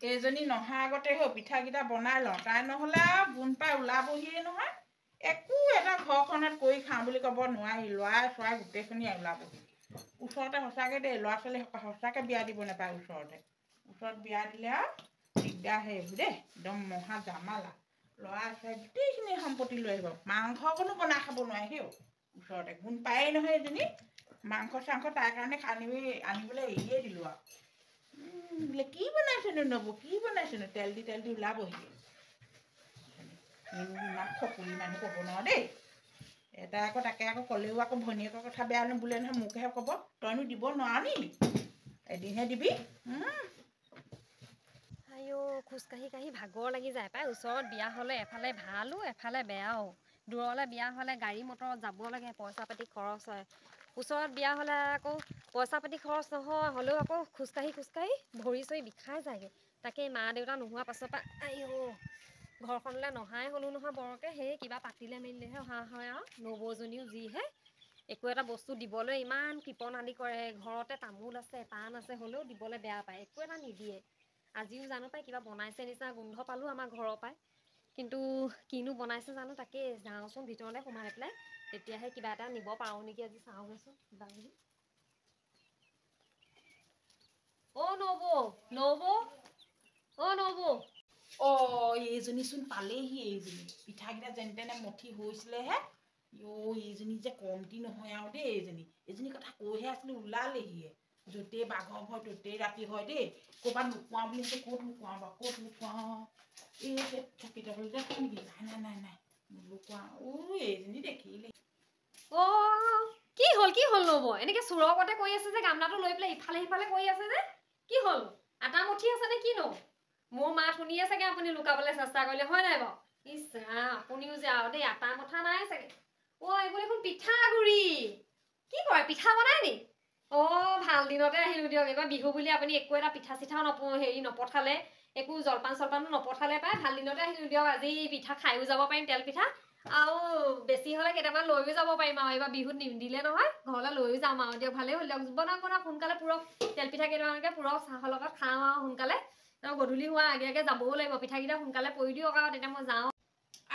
এইজনী নহা আগতে সেই পিঠাকেইটা বনাই লওঁ, তাই নহ'লে আৰু গোন্ধ পাই ওলাবহিয়ে নহয়। একো এটা ঘৰখনত কৰি খাওঁ বুলি ক'ব নোৱাৰি, ল'ৰাই চৰাই গোটেইখিনি ওলাবহি ওচৰতে। সঁচাকৈ দেই, ল'ৰা ছোৱালী সঁচাকৈ বিয়া দিব নাপায় ওচৰতে। ওচৰত বিয়া দিলে আৰু দিগদাৰ হে এইবোৰ দেই, একদম মহা জামালা। ল'ৰা ছোৱালী গোটেইখিনি সম্পত্তি লৈ আহিব, মাংস অকণো বনাই খাব নোৱাৰে। সেই ওচৰতে গোন্ধ পায়েই নহয় এজনী। মাংস চাংস তাইৰ কাৰণে আনিবলৈ এৰিয়ে দিলোঁ আৰু। বোলে কি বনাইছেনো নবৌ, কি বনাইছেনো, তেল দি তেল দি ওলাবহি। ইমান খকুলি মানুহ ক'ব নোৱাৰো দেই। এটা আকৌ তাকে আকৌ ক'লেও আকৌ ভনীয়েকৰ কথা বেয়া বোলে নহয়, মোকহে ক'ব, তইনো দিব নোৱাৰ নি, এদিনহে দিবি। আইঅ, খোজকাঢ়ি কাঢ়ি ভাগৰ লাগি যায় পাই। ওচৰত বিয়া হ'লে এফালে ভালো এফালে বেয়াও। দূৰলৈ বিয়া হ'লে গাড়ী মটৰত যাব লাগে, পইচা পাতি খৰচ হয়। ওচৰত বিয়া হ'লে আকৌ পইচা পাতি খৰচ নহয়, হ'লেও আকৌ খোজকাঢ়ি খোজকাঢ়ি ভৰি চৰি বিষাই যায়গৈ। তাকে মা দেউতা নোহোৱা পাছৰ পৰা আইঅ ঘৰখনলৈ নহাই হ'লোঁ নহয় বৰকৈ। সেই কিবা পাতিলে মেলিলেহে অহা হয় আৰু। নবৌজনীও যিহে একো এটা বস্তু দিবলৈ ইমান কৃপণালি কৰে। ঘৰতে তামোল আছে, পাণ আছে, হ'লেও দিবলৈ বেয়া পায়, একো এটা নিদিয়ে। আজিও জানো পাই কিবা বনাইছে নিচিনা গোন্ধ পালোঁ আমাৰ ঘৰৰ পৰাই, কিন্তু কিনো বনাইছে জানো। তাকে যাওঁচোন ভিতৰলৈ সোমাই পেলাই, তেতিয়াহে কিবা এটা নিব পাৰোঁ নেকি আজি, চাওঁগৈচোন কিবা কিবি। অ' নবৌ, নবৌ, অ' নবৌ। অ' এইজনীচোন পালেহি। এইজনী পিঠাকেইটা যেনে তেনে মঠি হৈছিলেহে। অ' এইজনী যে কমটি নহয় আৰু দেই। এইজনী কথা কৈহে আছিলোঁ, ওলালেহিয়ে। য'তেই বাঘৰ ভয় ত'তেই ৰাতি হয় দেই। ক'ৰবাত লুকুৱাওঁ বুলি ভাবিছোঁ, ক'ত লুকুৱাওঁ বাৰু, ক'ত লুকুৱাওঁ? এই চকী টেবুলতে আছে নেকি? নাই নাই নাই নাই, নোলুকুৱাওঁ। অ' এইজনী দেখিলে। অ' কি হ'ল, কি হ'ল নবৌ? এনেকৈ চোৰৰ গতে কৰি আছে যে, গামলাটো লৈ পেলাই ইফালে সিফালে কৰি আছে যে, কি হ'ল? আটা মুঠি আছে নে কিনো? মোৰ মাত শুনিয়ে চাগে আপুনি লুকাবলৈ চেষ্টা কৰিলে, হয় নাই বাৰু? ইছ ৰাম, আপুনিও যে আৰু দেই, আটা মঠা নাই চাগে। অ' এইবোৰ দেখোন পিঠাগুড়ি। কি কৰে, পিঠা বনাই নি? অ' ভাল দিনতে আহিলোঁ দিয়ক। এইবাৰ বিহু বুলি আপুনি একো এটা পিঠা চিঠাও হেৰি নপঠালে, একো জলপান চলপানো নপঠালে পাই। ভাল দিনতে আহিলোঁ দিয়ক, আজি পিঠা খায়ো যাব পাৰিম, তেল পিঠা, আৰু বেছি হ'লে কেইটামান লৈও যাব পাৰিম আৰু। এইবাৰ বিহুত নিদিলে নহয়, ঘৰলৈ লৈও যাম আৰু দিয়ক। ভালেই হ'ল দিয়ক, বনাওক বনাওক সোনকালে পুৰক, তেল পিঠা কেইটামানকে পুৰক, চাহৰ লগত খাওঁ আৰু সোনকালে। গধূলি হোৱাৰ আগে আগে যাবও লাগিব, পিঠাকেইটা সোনকালে পৰি দিয়ক আৰু, তেতিয়া মই যাওঁ।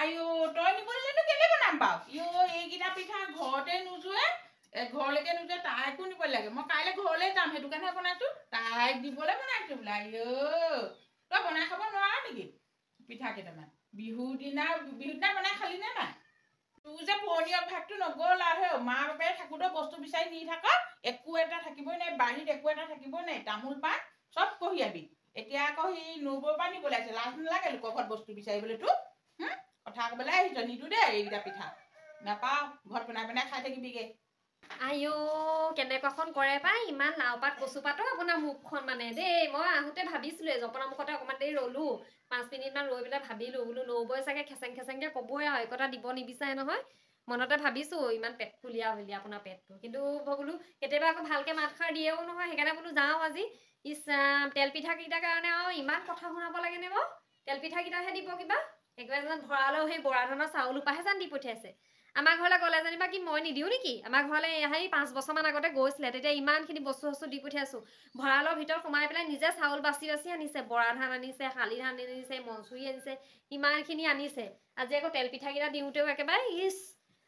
আইঅ, তই নিবলৈনো কেলে বনাম বাৰু? ইঅ, এইকেইটা পিঠা ঘৰতে নোজোৱে, ঘৰলৈকে নোযোৱে, তাইকো নিব লাগে। মই কাইলৈ ঘৰলৈ যাম, সেইটো কাৰণেহে বনাইছোঁ, তাইক দিবলৈ বনাইছোঁ বোলে। আইঅ, তই বনাই খাব নোৱাৰ নেকি পিঠা কেইটামান? বিহুৰ দিনা বনাই খালি নে নাই? তোৰ যে পুৰণি অভ্যাসটো নগ'ল আৰু। সেই মা বাপেৰে থাকোঁতে বস্তু বিচাৰি নি থাক, একো এটা থাকিবই নাই, বাৰীত একো এটা থাকিবই নাই, তামোল পাণ চব কঢ়িয়াবি। এতিয়া আকৌ সেই নবৌৰ পৰা নিবলৈ আহিছে, লাজ নালাগে লোকৰ ঘৰত বস্তু বিচাৰিবলৈ তোক? কথা ক'বলৈ আহিছ, নিদো দেই এইকেইটা পিঠা, নাপাওঁ, ঘৰত বনাই বনাই খাই থাকিবিগৈ। আইঅ, কেনেকুৱাখন কৰে পাই, ইমান লাও পাত কচু পাতো আপোনাৰ মুখখন মানে দেই। মই আহোঁতে ভাবিছিলোঁৱে, জপনা মুখতে অকণমান দেৰি ৰ'লোঁ, 5 মিনিটমান ৰৈ পেলাই ভাবিলোঁ, বোলো নবৌৱে চাগে খেচেং খেচেংকৈ ক'বই আৰু, একো এটা দিব নিবিচাৰে নহয়। মনতে ভাবিছোঁ ইমান পেটকুলীয়া বুলি আপোনাৰ পেটটো, কিন্তু বোলো কেতিয়াবা আকৌ ভালকৈ মাতষাৰ দিয়েও নহয়, সেইকাৰণে বোলো যাওঁ আজি। ইছ ৰাম, তেল পিঠাকেইটাৰ কাৰণে আৰু ইমান কথা শুনাব লাগেনে বাৰু? তেল পিঠাকেইটাহে দিব কিবা, একেবাৰে যেন ভঁৰালেও সেই বৰা ধানৰ চাউল সোপাহে যেন দি পঠিয়াইছে। আমাৰ ঘৰলৈ গ'লে যেনিবা কি মই নিদিওঁ নেকি? আমাৰ ঘৰলৈ সেই 5 বছৰমান আগতে গৈছিলে, তেতিয়া ইমানখিনি বস্তু চস্তু দি পঠিয়াইছোঁ। ভঁৰালৰ ভিতৰত সোমাই পেলাই নিজে চাউল বাচি বাচি আনিছে, বৰা ধান আনিছে, শালি ধান আনিছে, মনচুৰি আনিছে, ইমানখিনি আনিছে। আজি আকৌ তেল পিঠাকেইটা দিওঁতেও একেবাৰে ইছ,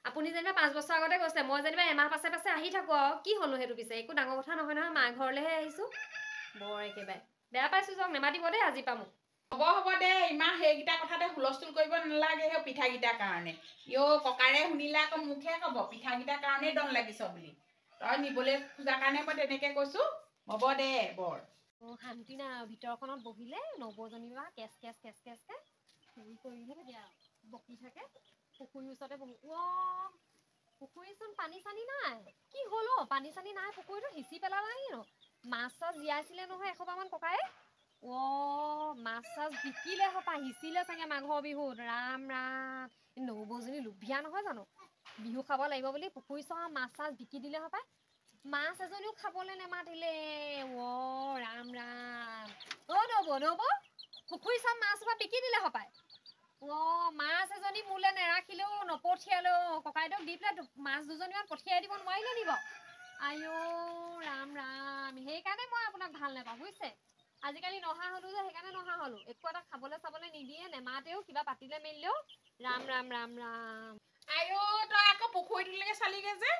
আপুনি যেনিবা 5 বছৰ আগতে গৈছিলে, মই যেনিবা এমাহ পাছে পাছে আহি থাকোঁ আৰু। কি হ'লনো সেইটো পিছে, একো ডাঙৰ কথা নহয় নহয়, মাৰ ঘৰলৈহে আহিছোঁ। বৰ একেবাৰে বেয়া পাইছোঁ যাওক, নেমাতিব দেই আজিৰ পৰা মোক। হ'ব হ'ব দে, ইমান সেইকেইটা কথাতে হুলস্থুল কৰিব নালাগে। সেই পিঠাকেইটাৰ কাৰণে ইঅ ককাৰে শুনিলে আকৌ মোকহে ক'ব, পিঠাকেইটাৰ কাৰণেই দন লাগিছ বুলি। তই নিবলৈ খোজাৰ কাৰণে মই তেনেকৈ কৈছোঁ। হ'ব দে বৰ। অ' শান্তি নাই আৰু, ভিতৰখনত বহিলে নবৌজনী বা কেচ কেচ কেচ কেচকৈ হেৰি কৰিহে থাকে আৰু, বকি থাকে। পুখুৰীৰ ওচৰতে বহোঁ। অ' পুখুৰীচোন পানী চানী নাই, কি হ'ল অ'? পানী চানী নাই, পুখুৰীটো সিঁচি পেলালা নেকি ন? মাছ চাছ জীয়াইছিলে নহয় এসোপামান ককায়ে। অ' মাছ চাছ বিকিলে সপা, সিঁচিলে চাগে মাঘৰ বিহুত। ৰাম ৰাম, নবৌজনী লোভীয়া নহয় জানো? বিহু খাব লাগিব বুলি পুখুৰী চোৱা মাছ চাছ বিকি দিলে সপাই, মাছ এজনীও খাবলৈ নেমাতিলে। অ' ৰাম ৰাম। অ' নবৌ, নবৌ, পুখুৰী চব মাছ সোপা বিকি দিলে সপাই। অ' মাছ এজনী মোলৈ নেৰাখিলেও, নপঠিয়ালেও, ককাইদেউক দি পেলাই মাছ দুজনীমান পঠিয়াই দিব নোৱাৰিলে নি বাৰু? আইঅ ৰাম ৰাম, সেইকাৰণে মই আপোনাক ভাল নাপাওঁ বুজিছে। আজিকালি নহা হ'লো যে, সেইকাৰণে নহা হ'লো। একো এটা খাবলৈ চাবলৈ নিদিয়ে, নেমাতেও, কিবা পাতিলে মেলিলেও ৰাম ৰাম ৰাম ৰাম। আইঅ, তই আকৌ পুখুৰীটোলৈকে চালিগে যে?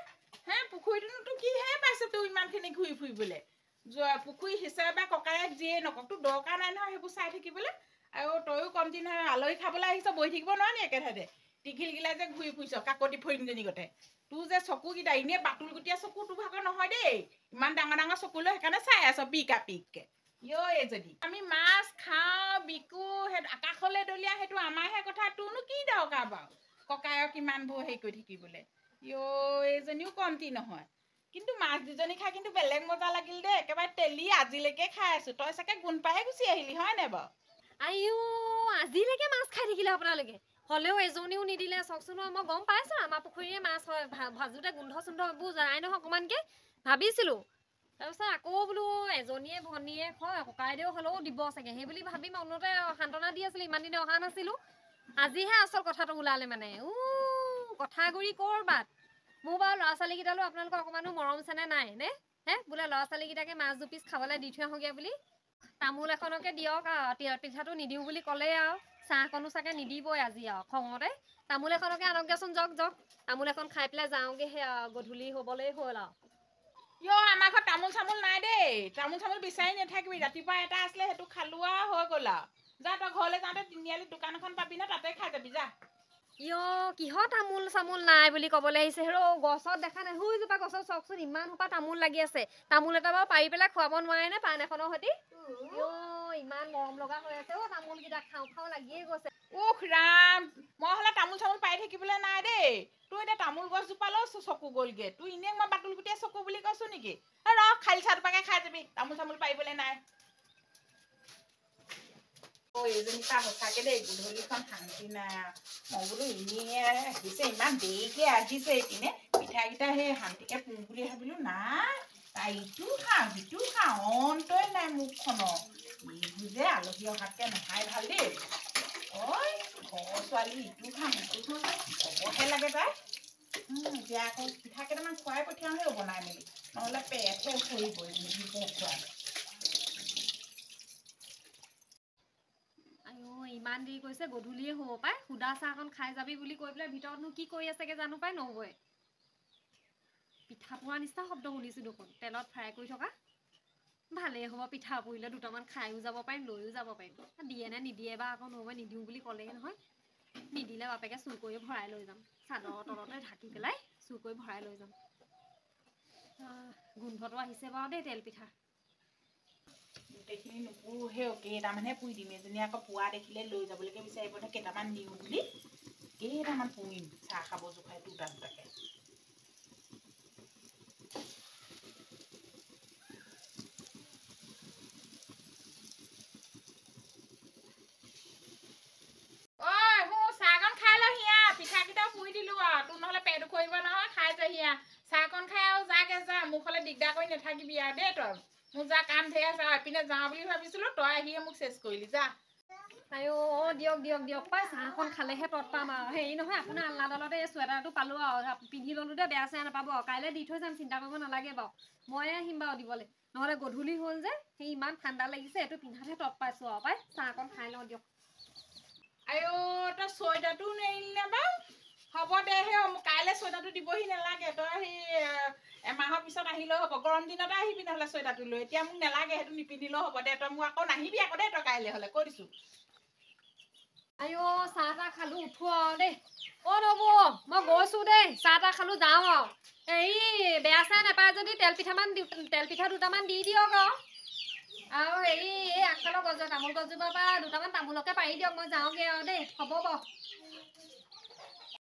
হে, পুখুৰীটোনো কিহে পাইছে তোৰ ইমানখিনি ঘূৰি ফুৰিবলৈ? যোৱা পুখুৰী সিঁচে বা ককায়েক যিয়ে নকওক, তোৰ দৰকাৰ নাই নহয় সেইবোৰ চাই থাকিবলৈ। আৰু তয়ো কমটি নহয়, আলহী খাবলৈ আহিছ, বহি থাকিব নোৱাৰ নি একে ঠাইতে? টিঘিলঘিলাই যে ঘূৰি ফুৰিছ কাকতি ফৰিংজনী গতে। তোৰ যে চকুকেইটা এনেই বাটুলগুটীয়া চকু তোৰ ভাগৰ নহয় দেই, ইমান ডাঙৰ ডাঙৰ চকু লৈ সেইকাৰণে চাই আছ পিকা পিককে। ইয়, এইজনী, আমি মাছ খাওঁ বিকো, সেই আকাশলৈ দলিয়া সেইটো আমাৰহে কথা, তোৰনো কি দৰকাৰ বাৰু ককায়ক ইমানবোৰ হেৰি কৰি থাকিবলৈ? ইয়, এইজনীও কমটি নহয়। কিন্তু মাছ দুজনী খাই কিন্তু বেলেগ মজা লাগিল দেই, একেবাৰে তেলি আজিলৈকে খাই আছো। তই চাগে গোন্ধ পাইহে গুচি আহিলি হয় নাই বাৰু? আইঅ, আজিলৈকে মাছ খাই থাকিলে আপোনালোকে, হ'লেও এজনীও নিদিলে। চাওকচোন, মই গম পাইছোঁ আমাৰ পুখুৰীৰে মাছ হয়, ভাজোতে গোন্ধ চোন্ধ এইবোৰ যায় নহয় অকণমানকৈ, ভাবিছিলোঁ। তাৰপিছত আকৌ বোলো এজনীয়ে ভনীয়েক হয়, ককাইদেউ হ'লেও দিব চাগে, সেই বুলি ভাবি মনতে সান্তনা দি আছিলোঁ। ইমান দিনে অহা নাছিলোঁ, আজিহে আচল কথাটো ওলালে মানে। উ, কথা গুৰি ক'ৰবাত। মোৰ বাৰু ল'ৰা ছোৱালীকেইটালৈ আপোনালোকৰ অকণমানো মৰম চেনেহ নাই নে? হে, বোলে ল'ৰা ছোৱালীকেইটাকে মাছ দুপিচ খাবলৈ দি থৈ আহোঁগৈ বুলি তামোল এখনকে দিয়ক আৰু, পিঠাটো নিদিওঁ বুলি ক'লেই আৰু চাহকণো চাগে নিদিবই আজি আৰু খঙতে। তামোল এখনকে আনকগৈচোন, যাওক যাওক, তামোল এখন খাই পেলাই যাওঁগৈ। সেই আৰু গধূলি হ'বলৈ হ'ল আৰু। ইয়, আমাৰ ঘৰত তামোল চামোল নাই দেই, তামোল চামোল বিচাৰি নাথাকিবি। ৰাতিপুৱা এটা আছিলে, সেইটো খালো আৰু হৈ গ'ল আৰু। যা, তই ঘৰলৈ যাওঁতে তিনিআলিত দোকান এখন পাবি ন, তাতে খাই যাবি যা। ইয়, কিহৰ তামোল চামোল নাই বুলি ক'বলৈ আহিছে? হেৰ, গছত দেখা নাই, সৈজোপা গছত চাওকচোন, ইমান সোপা তামোল লাগি আছে। তামোল এটা বাৰু পাৰি পেলাই খুৱাব নোৱাৰে নে পাণ এখনৰ সৈতে? ইয়, ইমান মৰম লগা হৈ আছে অ' তামোলকেইটা, খাওঁ খাওঁ লাগিয়ে গৈছে। উখ ৰাম, মই হ'লে তামোল চামোল পাৰি থাকিবলৈ নাই দেই। তোৰ এতিয়া তামোল গছজোপালৈও চকু গ'লগে। তোৰ এনেই মই বাটুলগুটীয়া চকু বুলি কৈছো নেকি? ৰ, খালি চাহটোপাকে খাই যাবি, তামোল চামোল পাৰিবলৈ নাই। অ', এইজনী পা সঁচাকে দেই গধূলিখন শান্তি নাই। মই বোলো এনেই আহিছে, ইমান দেৰিকে আহিছে, এইপিনে পিঠাকেইটা সেই শান্তিকে পুৰো বুলি ভাবিলো, নাই, তাই ইটো খাওঁ সিটো খাওঁ, অন্তই নাই মুখখনৰ। এইবোৰ যে আলহী অহাতকে নহাই ভাল দেই। ঐ, ঘৰৰ ছোৱালী ইটো খাওঁ সিটো খাওঁ ক'বহে লাগে তাই। এতিয়া আকৌ পিঠা কেইটামান খুৱাই পঠিয়াওঁহে বনাই মেলি, নহ'লে পেটহে ভৰিব এইবোৰ খুৱাই। ইমান দেৰি কৰিছে, গধূলিয়ে হ'ব পাই। সুদা চাহকণ খাই যাবি বুলি কৈ পেলাই ভিতৰতনো কি কৰি আছেগে জানো পাই নবৌৱে। পিঠা পোৰা নিচিনা শব্দ শুনিছোঁ দেখোন, তেলত ফ্ৰাই কৰি থকা। ভালেই হ'ব, পিঠা পুৰিলে দুটামান খায়ো যাব পাৰিম, লৈও যাব পাৰিম। দিয়ে নে নিদিয়ে বা আকৌ নবৌৱে, নিদিওঁ বুলি ক'লেই নহয়। নিদিলে বাপেকে চুৰ কৰি ভৰাই লৈ যাম, চাদৰৰ তলতে ঢাকি পেলাই চুৰ কৰি ভৰাই লৈ যাম। গোন্ধটো আহিছে বাৰু দেই তেল পিঠা। গোটেইখিনি নুপুৰোহে, কেইটামানহে পুৰি দিম। এজনী আকৌ পোৱা দেখিলে লৈ যাবলৈকে বিচাৰিব নহয়, কেইটামান নিওঁ বুলি। কেইটামান পুৰিম চাহ খাব জোখাই দুটা দুটাকে। ঐ চাহকণ খাই ল হিয়া, পিঠাকেইটাও পুৰি দিলো আৰু, তোৰ নহ'লে পেট উখৰিব নহয়। খাই যা হিয়া, চাহকণ খাই আৰু যাগে যা, মোক হ'লে দিগদাৰ কৰি নাথাকিবি আৰু দেই তই। মোৰ যা কাম ঢেৰ আছে আৰু, এপিনে যাওঁ বুলি ভাবিছিলো, তই আহিয়ে মোক চেচ কৰিলি যা। আইঅ, অ, দিয়ক দিয়ক দিয়ক পাই, চাহকণ খালেহে তত পাম আৰু। হেৰি নহয়, আপোনাৰ আলনাডালতে এই চুৱেটাৰটো পালোঁ আৰু, পিন্ধি ল'লো দে, বেয়া চেয়া নাপাব আৰু। কাইলৈ দি থৈ যাম, চিন্তা কৰিব নালাগে বাৰু, ময়ে আহিম বাৰু দিবলৈ। নহ'লে গধূলি হ'ল যে, সেই ইমান ঠাণ্ডা লাগিছে, এইটো পিন্ধাতহে তত পাইছোঁ আৰু পাই। চাহকণ খাই লওঁ দিয়ক। আইঅ, তই চুৱেটাৰটোও নেৰিলি নে বাৰু? হ'ব দে, সেই কাইলৈ চুৱেটাৰটো দিবহি নালাগে, তই সেই এমাহৰ পিছত আহিলেও হ'ব, গৰম দিনতে আহিবি নহ'লে চুৱেটাৰটো লৈ। এতিয়া মোক নালাগে, সেইটো নিপিন্ধিলেও হ'ব দে, তই মোক আকৌ নাহিবি আকৌ দেই তই কাইলৈ হ'লে, কৈ দিছোঁ। আইঅ, চাহ তাহ খালোঁ, উঠো আৰু দেই। অ' নবৌ, মই গৈছোঁ দেই, চাহ তাহ খালোঁ, যাওঁ আৰু। হেৰি, বেয়া চেয়া নাপায় যদি তেল পিঠা দুটামান দি দিয়ক আৰু। আৰু হেৰি, এই আগফালৰ গছ তামোল গছজোপাৰ পৰা দুটামান তামোলকে পাৰি দিয়ক, মই যাওঁগৈ আৰু দেই। হ'ব বাৰু।